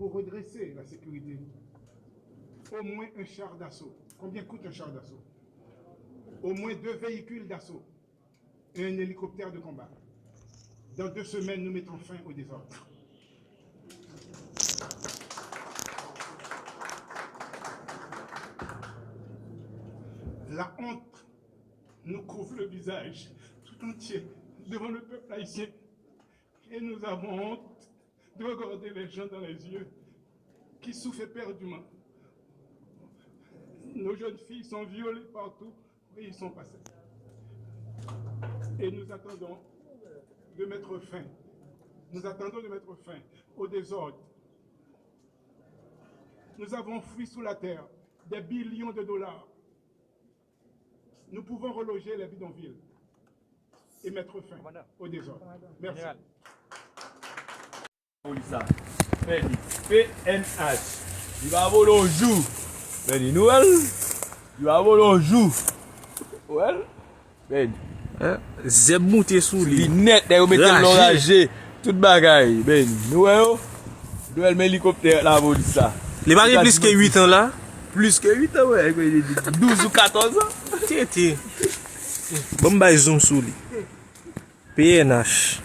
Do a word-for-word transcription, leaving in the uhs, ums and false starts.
pour redresser la sécurité, au moins un char d'assaut. Combien coûte un char d'assaut ? Au moins deux véhicules d'assaut et un hélicoptère de combat. Dans deux semaines, nous mettrons fin au désordre. La honte nous couvre le visage tout entier devant le peuple haïtien. Et nous avons honte de regarder les gens dans les yeux qui souffrent éperdument. Nos jeunes filles sont violées partout où ils sont passés. Et nous attendons de mettre fin. Nous attendons de mettre fin au désordre. Nous avons foui sous la terre des billions de dollars. Nous pouvons reloger les bidonvilles et mettre fin au désordre. Merci. Polis la. Beni. P N H. Li pa vole yon jou. Beni, nou wè l. Li pa vole yon jou. Ou wè l? Beni. Zèb moute sou li. Li nèt, nèg yo mete l nan raje. Tout bagay. Beni, nou wè yo? Nou wè l, men elikoptè lapolis la. Li pa gen plis ke uit an la? Plis ke uit an, wè. Douz ou katòz an. Tete. Ban m bay zoom sou li. P N H.